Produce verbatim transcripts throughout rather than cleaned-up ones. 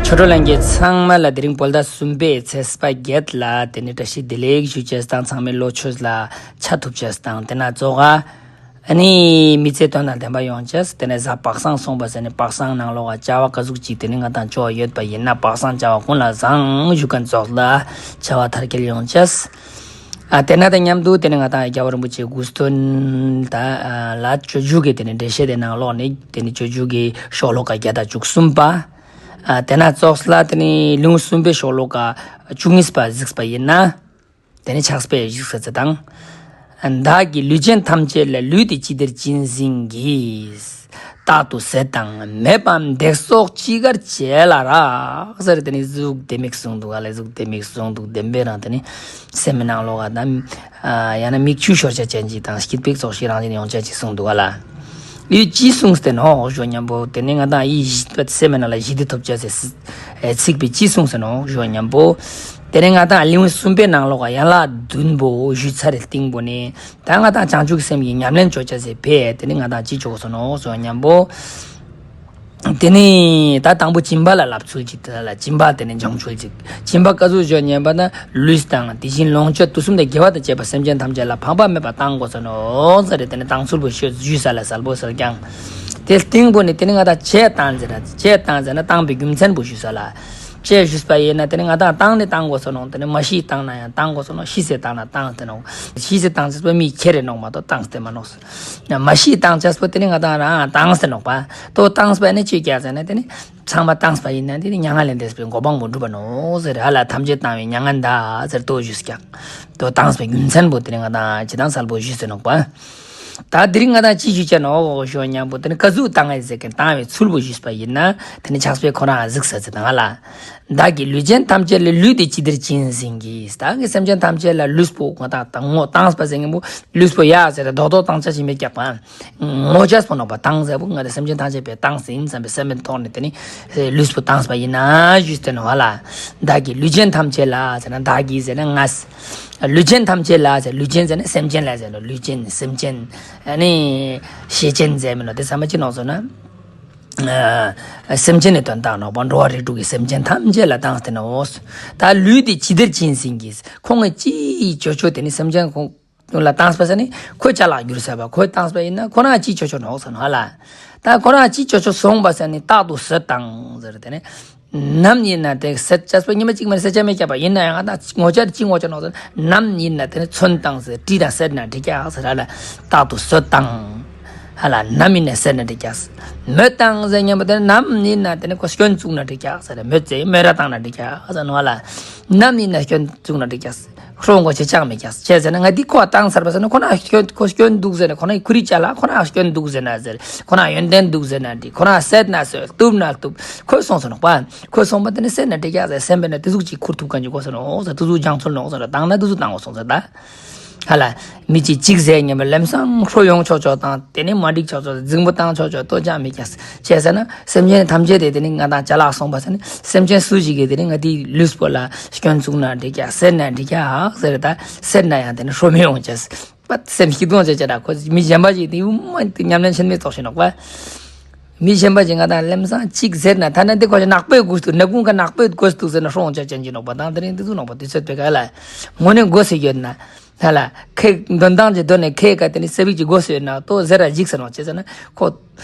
ཆོས་གྲོགས་ལྷན་རྒྱས་ཚང་མ་ལ་དེ་རིང་བོད་ཟླ་གསུམ་པའི་ཚེས་པ་བརྒྱད་ལ་དེ་ནས་བཀྲ་ཤིས་བདེ་ལེགས་ཞུ་ཅེས་དང་། ཚང་མས་བློ་ཆོས་ལ་བཅར་ཐུབ་ཅེས་དང་། དེ་ན་གཙོ་བོ་ཨ་ནི་མི་ཚེ་དོན་དང་ལྡན་པ་ཡོང་ཅེས། དེ་ནས་གཟའ་པ་སངས་སོང་བ་ཟེར་ནས་པ་སངས་ནང་ལོགས་ཀ་བྱ་བ་ག་ཟུག་ཅིག་དེ་ནས་ང་དང་ཅོ་ཡོད་པ་ཡིན་ན་པ་སངས་བྱ་བ་ཀུན་ལ་བཟང་ཞུ་མཁན་ཚོགས་ལ་བྱ་བ་མཐར་འཁྱོལ་ཡོང་ཅེས། ཨ་དེ་ན་དང་མཉམ་དུ་དེ་ནས་ང་དང་རྒྱལ་བ་རིན་པོ་ཆེ་སྐུ་མདུན་ད་ཨ་ལ་སྤྱོད་འཇུག་གི་དེ་ནས་འགྲེལ་བཤད་དེ་ནང་ལོགས་ནས་དེ་ནས་སྤྱོད་འཇུག་གི་ཤོ་ལོ་ཀ་བརྒྱ་དང་བཅུ་གསུམ་པ། ཨ་དེ་ན་ཙོགས་ལ་དེ་ནས་ལེའུ་གསུམ་པའི་ཤོ་ལོ་ཀ་བཅུ་གཉིས་པ་གཟིགས་པ་ཡིན་ན། དེ་ནས་ཕྱག་དཔེ་བཞུགས་ས་ཚེ་དང་། བདག་གིས་ལུས་ཅན་ཐམས་ཅད་ལ། ལུས་འདི་ཅི་བདེར་གཅིན་ཟིན་གྱིས། རྟག་ཏུ་ཟད་དང་མེད་པའམ་བརྡེག་སོགས་ཅི་དགར་བྱས་ལ་རག་ཟེར། དེ་ནས་གཟུགས་ལྡེ་མིག་གསུངས་འདུག་ག་ལ། གཟུགས་ལྡེ་མིག་གསུངས་འདུག་ལྡེམ་པའི་རང་དེ་ནས་སེམས་ནང་ལོགས་ཀ་དང་། ཡང་ན་མིག་ཆུ་ཤོར་ཆ་ཅན་ཅིག་དང་སྐྱིད་པའི་ཚོགས་ཤིག་རང་བཞིན་ཡོང་ཆ་ཅིག་གསུངས་འདུག་ག་ལ། ཡིད་ཀྱིས་གསུངས་ཏེ་ནོག་ཞུ་སྙམ་པོ། དེ་ནས་ང་དང་ཡིད་སེམས་ནང་ལ་ཞི་བདེ་ཐོབ་ཆ་ཟེར་ཚིག་པའི་ཀྱིས་གསུངས་ཏེ་ནོག་ཞུ་སྙམ་པོ། དེ་ནས་ང་དང་ལེའུ་གསུམ་པའི་ནང་ལོགས་ཀ་ཡན་ལག་བདུན་པོ་ཞུས་ཚར་རེ་སྟེང་པོ་ནས་ད་ང་དང་བྱང་ཆུབ་སེམས་ཀྱི་ཉམས་ལེན་ཅོ་ཆ་ཟེར་བས། དེ་ནས་ང་དང་ཅི་ཅོ་དགོས་སོ་ནོག་ཞུ་སྙམ་པོ། དེ་ནས་ད་དང་པོ་སྦྱིན་པ་ལ་བསླབ་ཚུལ་ཅིག་དེ་ལ་སྦྱིན་པ་དེ་ནས་སྦྱོང་ཚུལ་ཅིག་སྦྱིན་པ་ག་ཟུག་ཞུ་སྙམ་པ་ན་ལུས་དང་དེ་བཞིན་ལོངས་སྤྱོད་དུས་གསུམ་དུ་དགེ་བ་དང་བཅས་པ་སེམས་ཅན་ཐམས་ཅད་ལ་ཕངས་པ་མེད་པར་བཏང་དགོས་སོ་ནོག་ཟེར་རེ། དེ་ནས་བཏང་ཚུལ་པོ་ཞུས་ས་ལ་གསལ་པོ་ཟེར་ཀྱང་། དེ་སྟེང་པོ་ནས་དེ་ནས་ང་དང་ཅི་བཏང་ཟེར་ན། ཅི་བཏང་ཟེར་ན་བཏང་པའི་རྒྱུ་མཚན་པོ་ཞུས་ས་ལ། ཅི་ཞུས་པ་ཡིན་ན་དེ་ནས་ང་དང་བཏང་ནས་བཏང་དགོས་སོ་ནོག་དེ་ནས་མ་ཤི་བཏང་ན་ཡང་བཏང་དགོས་སོ་ནོག་ཤི་ཟེར་བཏང་ན་བཏང་སྟེ་ནོག་ཤི་ཟེར་བཏང་ཟེར་པ་མི་ཁྱེར་རེ་ནོག་མ་གཏོགས་བཏང་སྟེ་མ་ནོག་མ་ཤི་བཏང་ཅེས་པོ་དེ་ནི་ང་དང་རང་བཏང་སྟེ་ནོག་པ། དོ་བཏང་པ་ནི་ཅི་རྒྱག་ཟེར་ན་དེ་ནི་ཚང་མ་བཏང་པ་ཡིན་ན་དེ་ནི་མྱ་ངན་ལས་འདས་པའི་གོ་འཕང་མ་འགྲུབ་པ་ནོག་ཟེར། ཧ་ལ་ཐམས་ཅད་བཏང་བའི་མྱ་ངན་འདའ་ཟེར་དོ་ཞུས་ཀྱང་། དོ་བཏང་པའི་རྒྱུ་མཚན་པོ་དེ་ནི་ང་དང་ཅི་དང་གསལ་པོ་ཞུས་ཟེར་ནོག་པ། ད་དེ་རིང་ང་དང་ཅི་ཞུ་ཆ་ནོག་ཞུ་སྙམ་པོ་དེ་ནི་ག་ཟུག་བཏང་ངེས་ཟེར་མཁན་བཏང་བའི་ཚུལ་པོ་ཞུས་པ་ཡིན་ན་དེ་ནི་ཕྱག་དཔེ་ཁོ་རང་གཟིགས་ས་ཚེ་དང་ཧ་ལ། བདག་གིས་ལུས་ཅན་ཐམས་ཅད་ལ། ལུས་འདི་ཅི་བདེར་གཅིན་ཟིན་གྱིས། བདག་གིས་སེམས་ཅན་ཐམས་ཅད་ལ་ལུས་པོ་ང་དང་ངོ་བཏང་པ་ཟེར་མཁན་པོ་ལུས་པོ་ཡ་ཟེར་རྡོག་རྡོག་བཏང་ཆ་ཞིག་མེད་ཀྱག་པ། ངོ་ཆ་སྤོ་ནོག་པ། བཏང་ཟེར་པོ་ང་དང་སེམས་ཅན་ཐམས་ཅད་པའི་བཏང་ཟིན་བསམ་པའི་སེམས་པའི་ཐོག་ནས་དེ་ནི་ལུས་པོ་བཏང་པ་ཡིན་ན་ཞུས་ཏེ་ནོག་ཧ་ལ། བདག་གིས་ལུས་ཅན་ཐམས་ཅད་ལ་ཟེར་ན་བདག་གིས་ཟེར་ན་ང་། ལུས་ཅན་ཐམས་ཅད་ལ་ཟེར། ལུས་ཅན་ཟེར་ན་སེམས་ཅན་ལ་ཟེར་ནོག་ལུས་ཅན་སེམས་ཅན་ཨ་ནི་ཤེས་ཅན་ཟེར་མིན་ནོག་དེ་ཚང་མ་ཅི་ནོག་ཟེར་ན། ཨ་སེམས་ཅན་ནི་དོན་དག་ནོག་པ། འགྲོ་བ་རིགས་དྲུག་གི་སེམས་ཅན་ཐམས་ཅད་ལ་བཏང་སྟེ་ནོག་ད་ལུས་འདི་ཅི་བདེར་གཅིན་ཟིན་གྱིས། ཁོང་གིས་ཅི་ཅོ་ཅོ་དེ་ནི་སེམས་ཅན་ཁོང་ལ་བཏང་པ་ཟེར་ནི་ཁོ་ཅ་ལག་འགྱུར་ས་པ། ཁོས་བཏང་པ་ཡིན་ན་ཁོ་རང་ཅི་ཅོ་ཅོ་ནོག་ཟེར་ནོག་ཧ་ལ། ད་ཁོ་རང་ཅི་ཅོ་ཅོ་སོང་པ་ཟེར་ནི་རྟག་ཏུ་ཟད་དང་ཟེར་དེ་ནི། ནམ་ཡིན་ན་དེ་ཟད་ཅེས་པོ་ཉི་མ་གཅིག་མ་ཟད་ཆ་མེད་ཀྱག་པ་ཡིན་ན་ཡང་ད་ངོ་ཆ་ཅི་ངོ་ཆ་ནོག་ཟེར་ན། ནམ་ཡིན་ན་དེ་ནི་མཚོན་བཏང་ཟེར་བྲིས་དང་ཟད་ན་འགྲིག་ཀྱག་ཟེར་ཧ་ལ། རྟག་ཏུ་ཟད་དང་། ཧ་ལ་ནམ་ཡིན་ན་ཟད་ན་འགྲིག་ཀྱག་ཟེར། མོད་བཏང་ཟེར་སྙམ་པོ་དེ་ནི་ནམ་ཡིན་ན་དེ་ནི་ཁོ་སྐྱོན་བཙུགས་ན་འགྲིག་ཀྱག་ཟེར། མོད་ཟེར་མོད་ར་བཏང་ན་འགྲིག་ཀྱག་ཟེར་ནོག་ཧ་ལ། ནམ་ཡིན་ན་སྐྱོན་བཙུགས་ན་འགྲིག་ཀྱག་ཟེར། ཁྲོ་མགོ་ཆེ་ཆག་མེད་ཀྱག་ཟེར། ཅི་ཟེར་ན་ང་འདི་ཁོ་བཏང་ཚར་པ་ཟེར་ན་ཁོ་ན་སྐྱོན་ཁོ་སྐྱོན་འདུག་ཟེར་ན་ཁོ་ན་ཁུ་རི་ཅ་ལག་ཁོ་ན་སྐྱོན་འདུག་ཟེར་ན་ཟེར། ཁོ་ན་ཡོན་ཏན་འདུག་ཟེར་ན་འགྲིག་ཁོ་ན་ཟད་ན་ཟད་བཏུབ་ན་བཏུབ། ཁོས་སོང་སོང་ནོག་པ། ཁོས་སོང་པ་དེ་ནི་ཟད་ན་འགྲིག་ཀྱག་ཟེར། སེམས་པས་ན་དེ་ཟུག་ཅིག་ཁུར་ཐུབ་མཁན་གྱི་གོ་སོང་ནོག་ཟེར། དེ་ཟུག་སྦྱང་ཚུལ་ནོག་ཟེར། བཏང་ན་དེ་ཟུག་བཏང་དགོས་སོང་ཟེར་ད། ཧ་ལ། མི་གཅིག་གཅིག་ཟེར་སྙམ་པ་ལམ་སང་ཁྲོ་ཡོང་ཆོག་ཆོག་དང་དེ་ནི་མ་འགྲིག་ཆོག་ཆོག་རྫིང་བུ་བཏང་ཆོག་ཆོག་ལྟོ་ཅང་མི་ཀྱག་ཟེར། ཅི་ཟེར་ན་སེམས་ཅན་ཐམས་ཅད་དེ་དེ་ནི་ང་དང་ཅ་ལག་སོང་པ་ཟེར་ནི་སེམས་ཅན་སུ་ཞིག་གིས་དེ་ནི་ང་དེའི་ལུས་པོ་ལ་སྐྱོན་བཙུགས་ན་འགྲིག་ཀྱག་ཟད་ན་འགྲིག་ཀྱག་ཟེར་ད། ཟད་ན་ཡང་དེ་ནི་ཁྲོ་མི་ཡོང་ཀྱག་ཟེར། པ་སེམས་ཤིག་གཏོང་བྱེད་ཅེས་ར་ཁོ་མི་གཞན་པ་ཞིག་དེ་ཡུ་མ་དེ་ཉམས་ལེན་ཆེན་མོའི་ཚོགས་ཤིག་ནོག་པ། མི་གཞན་པ་ཞིག་ང་དང་ལམ་སང་གཅིག་ཟེར་ན་ཐ་ན་འདི་ཁོ་ཞིག་ནག་པོའི་དགོས་འདུག་ནག་ཁུང་གི་ནག་པོའི་དགོས་འདུག་ཟེར་ན་ཧྲོང་ཅག་ཅན་གྱི་ནོག་པ་དང་དེ་རིང་འདི་ཚོ་ནོག་པ་དུས་ཚོད་དེ་ག་ལ་དངོས་གནས་དགོས་ཟེར་ཡོད་ན་ཧ་ལ་ཁེ་འདོན་སྟངས་ཀྱི་དོན་ནས་ཁེ་ག་དེ་ནི་སེ་བིག་ཅིག་དགོས་ཟེར་ཡོད་ན་ཏོ་ཟེར་ར་འཇིག་ཟེར་ནོག་ཅེས་ཟེར་ན་ཁོ།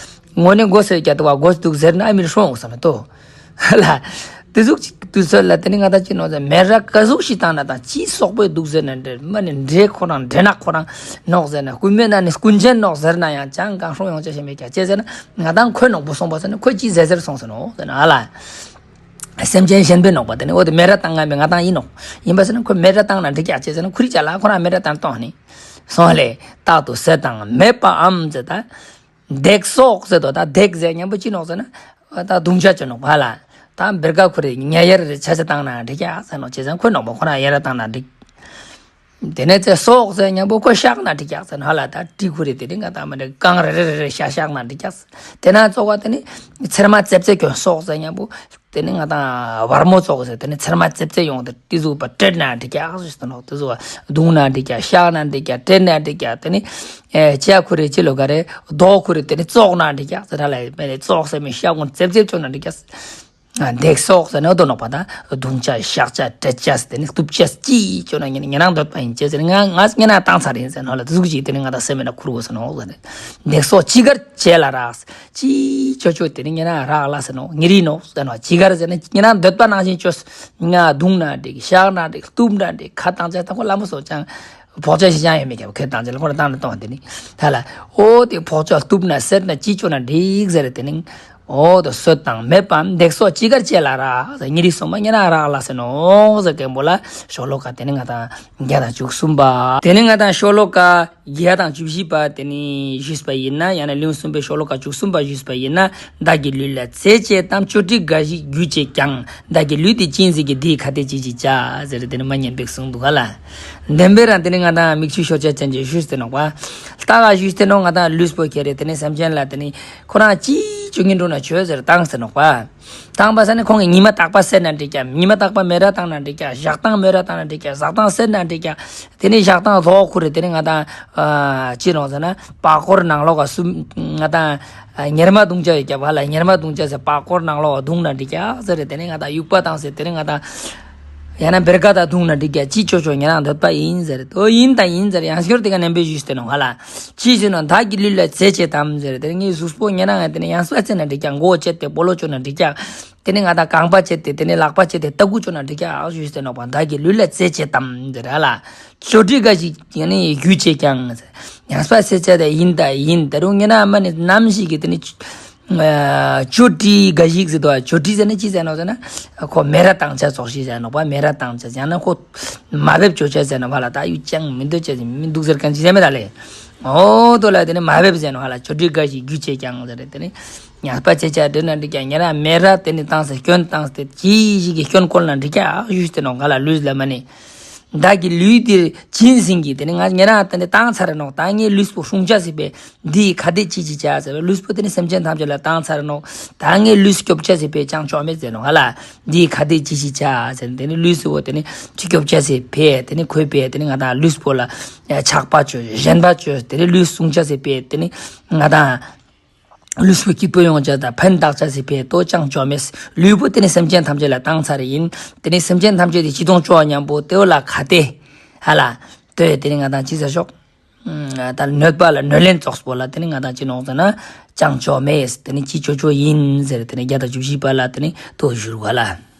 དངོས་གནས་དགོས་ཟེར་རྒྱ་དུ་བ་དགོས་འདུག་ཟེར་ན་ཨ་མིར་ཧྲོང་ཟེར་ན་ཏོ། ཧ་ལ། དེ་ཟུག་ཅིག་དུས་ཚོད་ལ་དེ་ནི་ང་དང་ཅི་ནོག་ཟེར་མེ་ར་ག་ཟུག་ཞིག་བཏང་ན་དང་ཅི་སོག་པོའི་འདུག་ཟེར་ན་འདྲེ་མ་ནི་འདྲེ་ཁོ་རང་འདྲེ་ནག་ཁོ་རང་ནོག་ཟེར་ན་རྐུན་མའི་ནང་ནས་རྐུན་ཅན་ནོག་ཟེར་ན་ཡང་ཅང་གང་ཧྲོང་ཡོང་ཅེས་ཤེས་མེད་ཀྱག་ཅེས་ཟེར་ན་ང་དང་ཁོའི་ནོག་པོ་སོང་པ་ཟེར་ན་ཁོ་ཅི་ཟེར་ཟེར་སོང་ཟེར་ནོག་ཟེར་ན་ཨ་ལ། སེམས་ཅན་གཞན་པའི་ནོག་པ་དེ་ནི་འོ་དེ་མེ་ར་བཏང་ང་མི་ང་དང་ཡིན་ནོག་ཡིན་པ་ཟེར་ན་ཁོ་མེ་ར་བཏང་ན་འགྲིག་ཀྱག་ཅེས་ཟེར་ན་ཁོ་རི་ཅ་ལ་ཁོ་རང་མེ་ར་བཏང་གཏོང་ནི་སོང་ལེ་རྟག་ཏུ་ཟད་དང་མེད་པའམ་ཟེར་ད། བརྡེག་སོགས་ཟེར་དོ་ད་བརྡེག་ཟེར་སྙམ་པོ་ཅི་ནོག་ཟེར་ན། ད་རྡུང་ཆ་ཅོ་ནོག་ཧ་ལ། ད་བེར་ཀ་ཁུ་རེ་ཉ་ཡར་རེ་ཆ་ཆ་བཏང་ན་འགྲིག་ཀྱག་ཟེར་ནོག་ཅེས་ཟེར་ན་ཁོ་ནོག་པ་ཁོ་ན་ཡར་བཏང་ན་འགྲིག་དེ་ནས་ཚེ་སོགས་ཟེར་སྙམ་པོ་ཁོ་བཤགས་ན་འགྲིག་ཀྱག་ཟེར་ན་ཧ་ལ་ད་གྲི་ཁུ་རེ་དེ་རིང་ང་ད་མ་འགྲིག་རྐང་རེ་རེ་རེ་རེ་བཤགས་བཤགས་ན་འགྲིག་ཀྱག་ཟེར། དེ་ན་གཙོ་བ་དེ་ནི་ཚེར་མ་ཙེབ་ཙེ་གྱོན་སོགས་ཟེར་སྙམ་པོ། དེ་ནི་ང་དང་བར་མོ་ཙོགས་ཟེར་དེ་ནི་ཚེར་མ་ཙེབ་ཙེ་ཡོང་དེ་དེ་ཟུག་པ་སྤྲད་ན་འགྲིག་ཀྱག་ཟེར་ནོག་དེ་ཟུག་བ་བརྡུང་ན་འགྲིག་ཀྱག་བཤགས་ན་འགྲིག་ཀྱག་སྤྲད་ན་འགྲིག་ཀྱག་དེ་ནི་ཨེ་ལྕགས་ཁུ་རེ་ཅི་ལོ་ག་རེ་རྡོ་ཁུ་རེ་དེ་ནི་བཙོག་ན་འགྲིག་ཀྱག་ཟེར་ཧ་ལ་མེ་ནི་བཙོག་ཟེར་མི་བཤགས་ཀུན་ཙེབ་ཙེབ་ཅོ་ན་འགྲིག་ཀྱག་ཟེར། འདེགས་སོགས་ཟེར་ན་འོ་དོ་ནོག་པ་ད། བརྡུང་བྱ་བཤགས་བྱ་བྲེད་བྱ་ཟེར་དེ་ནི་གཏུབ་བྱ་ཅི་ཅོ་ན་ཉེ་ཉེ་རང་འདོད་པ་ཡིན་ཅེས་ཟེར་ང་ང་ཉེ་ན་བཏང་ཚར་ཡིན་ཟེར་ནོ་ལ་དུ་ཟུག་ཅིག་དེ་ནི་ང་ད་སེམས་མེད་ན་ཁུར་གོ་ཟེར་ནོ་ཟེར། འདེགས་སོགས་ཅི་དགར་བྱེད་ལ་རག་ཅི་ཅོ་ཅོ་དེ་ནི་ཉེ་ན་རག་ལ་ཟེར་ནོ་ཉེ་རི་ནོ་ཟེར་ནོ་ཅི་དགར་ཟེར་ན་ཉེ་ན་འདོད་པ་ནང་བཞིན་ཅོས། ང་བརྡུང་ན་འགྲིག་བཤགས་ན་འགྲིག་གཏུབ་ན་འགྲིག་ཁ་བཏང་བྱ་ད་ཁོ་ལ་མོ་སོ་ཅང་། ཕོག་ཅ་ཞིག་ཅང་ཡོད་མེད་ཀྱང་ཁེ་བཏང་ཅ་ལ་ཁོ་ན་བཏང་ན་གཏོང་བ་དེ་ནི། ད་ལ། ཨོ་དེ་ཕོག་ཅ་གཏུབ་ན་སེར་ན་ཅི་ཅོ་ན་འགྲིག་ཟེར་དེ་ནི། ཨོ་དོ་གསོད་དང་མེད་པའམ་འདེགས་སོགས་ཅི་དགར་བྱེད་ལ་རག་ཟེར་ཉེ་རི་སོང་མ་ཉེ་ན་རག་ལ་ཟེར་ནོ་ཟེར་མཁན་པོ་ལ་ཤོ་ལོ་ཀ་དེ་ནི་ང་དང་བརྒྱ་དང་བཅུ་གསུམ་པ། དེ་ནི་ང་དང་ཤོ་ལོ་ཀ་བརྒྱ་དང་བཅུ་བཞི་པ་དེ་ནི་ཞུས་པ་ཡིན་ན་ཡང་ན་ལེའུ་གསུམ་པའི་ཤོ་ལོ་ཀ་བཅུ་གསུམ་པ་ཞུས་པ་ཡིན་ན། བདག་གི་ལུས་ལ་རྩེ་བྱེད་དམ། ཅོ་འདྲི་འགའ་ཞིག་རྒྱུ་བྱེད་ཀྱང་། བདག་གི་ལུས་འདི་གཅིན་ཟིན་གྱིས། འདི་ཡི་ཁ་ཏས་ཅི་ཞིག་བྱ། ཟེར་དེ་ནི་མ་ཉན་པའི་གསུང་འདུག་ག་ལ། བདེན་པའི་རང་དེ་ནི་ང་དང་མིག་ཆུ་ཤོར་ཆ་ཅན་གྱི་ཞུས་ཏེ་ནོག་པ། ལྟ་ག་ཞུས་ཏེ་ནོག་ང་དང་ལུས་པོ་ཁྱེར་རེ་དེ་ནི་སེམས་ཅན་ལ་དེ་ནི་ཁོ་རང་ཅི་བཅུ་ཉིན་འགྲོ་ན་ཆོས་ཟེར་བཏང་ཟེར་ནོག་པ། བཏང་པ་ས་ནི་ཁོང་གི་ཉི་མ་རྟག་པ་སེར་ན་འགྲིག་ཀྱང་ཉི་མ་རྟག་པ་མེ་ར་བཏང་ན་འགྲིག་ཀྱང་ཞག་དང་མེ་ར་བཏང་ན་འགྲིག་ཀྱང་ཞག་དང་སེར་ན་འགྲིག་ཀྱང་། དེ་ནས་ཞག་དང་རྫོགས་ཁུར་རེ་དེ་ནས་ང་དང་ཅི་རུང་ཟེར་ན་པགས་ཀོར་ནང་ལོགས་ཀ་སུ་ང་དང་ཉེར་མ་བརྡུང་བྱ་ཡོད་ཀྱང་བ་ལ་ཉེར་མ་བརྡུང་བྱ་ཟེར་པགས་ཀོར་ནང་ལོགས་ཀ་བརྡུང་ན་འགྲིག་ཀྱང་ཟེར་རེ་དེ་ནས་ང་དང་དབྱུག་པ་བཏང་ཟེར་དེ་ནས་ང་དང་ཡང་ན་བེར་ཀ་དང་བརྡུང་ན་འགྲིག་ཀྱང་ཅི་ཅོ་ཅོ་ཉེ་རང་འདོད་པ་ཡིན་ཟེར་དོ་ཡིན་དང་ཡིན་ཟེར་ཡང་སྐྱོར་དེ་ག་ནན་པོས་ཞུས་ཏེ་ནོ་ཧ་ལ་ཅི་ཞུ་ན་བདག་གི་ལུས་ལ་རྩེ་བྱེད་དམ་ཟེར་དེ་ངའི་གཟུགས་པོ་ཉེ་རང་ང་དེ་ནས་ཡང་སྤ་རྩེ་ན་འགྲིག་ཀྱང་མགོ་བཅད་དེ་སྤོ་ལོ་བཅོ་ན་འགྲིག་ཀྱང་། དེ་ནས་ང་དང་རྐང་པ་བཅད་དེ་དེ་ནས་ལག་པ་བཅད་དེ་ལྟ་སྐུ་བཅོ་ན་འགྲིག་ཀྱང་ཞུས་ཏེ་ནོག་པ་བདག་གི་ལུས་ལ་རྩེ་བྱེད་དམ་ཟེར་ཧ་ལ། ཅོ་འདྲི་འགའ་ཞིག་ཡང་ནི་རྒྱུ་བྱེད་ཀྱང་། ཡང་སྤ་རྩེ་བྱ་དེ་ཡིན་དང་ཡིན་ད་རུང་ཉེ་རང་མ་ནི་ནམ་ཞིག་གི་དེ་ནི། ཅོ་འདྲི་འགའ་ཞིག་ཟེར་དོ་ཅོ་འདྲི་ཟེར་ན་ཅི་ཟེར་ནོག་ཟེར་ན། ཁོ་མེ་ར་བཏང་བྱ་ཙོགས་ཤིག་ཟེར་ནོག་པ་མེ་ར་བཏང་བྱ་ཡང་ན་ཁོ། མ་འབེབས་ཅོ་བྱ་ཟེར་ནོག་པ་ལ་ད་ཡུ་ཅང་མི་འདོད་བྱ་ཟེར་མི་འདུག་ཟེར་གང་ཅི་ཟེར་མེད་ད་ལེ། ཨོ་དོ་ལ་དེ་ནི་མ་འབེབས་ཟེར་ནོག་ཧ་ལ་ཅོ་འདྲི་འགའ་ཞིག་རྒྱུ་བྱེད་ཀྱང་ཟེར་རེ་དེ་ནི། ཡང་སྤ་རྩེ་བྱ་འདྲི་ན་འགྲིག་ཀྱང་ཉེ་རང་མེ་ར་དེ་ནི་བཏང་ཟེར་སྐྱོན་བཏང་ཟེར་ཅི་ཞིག་གི་སྐྱོན་བཀོལ་ན་འགྲིག་ཀྱང་ཞུས་ཏེ་ནོག་ང་ལ་ལུས་ལ་མ་ནི། བདག་གི་ལུས་འདིར་གཅིན་ཟིན་གྱིས་དེ་ནི་ང་ཉེ་རང་དེ་ནི་བཏང་ཚར་རེ་ནོག་ད་ངའི་ལུས་པོ་སྲུང་བྱ་ཟེར་བས། འདི་ཡི་ཁ་ཏས་ཅི་ཞིག་བྱ་ཟེར་བས་ལུས་པོ་དེ་ནི་སེམས་ཅན་ཐམས་ཅད་ལ་བཏང་ཚར་ནོག་ད་ངའི་ལུས་སྐྱོབ་བྱ་ཟེར་བས་ཅང་ཆོག་མེད་ཟེར་ནོག་ཧ་ལ། འདི་ཡི་ཁ་ཏས་ཅི་ཞིག་བྱ་ཟེར་དེ་ནི་ལུས་སུ་བོ་དེ་ནི་ཅི་སྐྱོབ་བྱ་ཟེར་བས་དེ་ནི་ཁོའི་བས་དེ་ནི་ང་དང་ལུས་པོ་ལ་ཆགས་པ་བཅོས་ཞེན་པ་བཅོས་དེ་ནི་ལུས་སྲུང་བྱ་ཟེར་བས་དེ་ནི་ང་དང་ལུས་པོ་སྐྱིད་པོ་ཡོང་བྱ་དང་ཕན་བཏགས་བྱ་ཟེར་བས་ལྟོ་ཅང་ཆོག་མེད་ལུས་པོ་དེ་ནི་སེམས་ཅན་ཐམས་ཅད་ལ་བཏང་ཚར་ཡིན་དེ་ནི་སེམས་ཅན་ཐམས་ཅད་དེ་ཅི་གཏོང་ཆོག་མཉམ་པོ་དེ་བོ་ལ་ཁ་ཏས་ཧ་ལ་ལྟོས་དེ་ནི་ང་དང་ཅི་ཟེར་ཤོག་ད་གནོད་པ་ལ་གནོད་ལན་ཙོགས་པོ་ལ་དེ་ནི་ང་དང་ཅི་ནོག་ཟེར་ན་ཅང་ཆོག་མེད་དེ་ནི་ཅི་ཆོག་ཆོག་ཡིན་ཟེར་དེ་ནི་བརྒྱ་དང་བཅུ་བཞི་པ་ལ་དེ་ནི་ལྟོས་བཞུར་བ་ལ།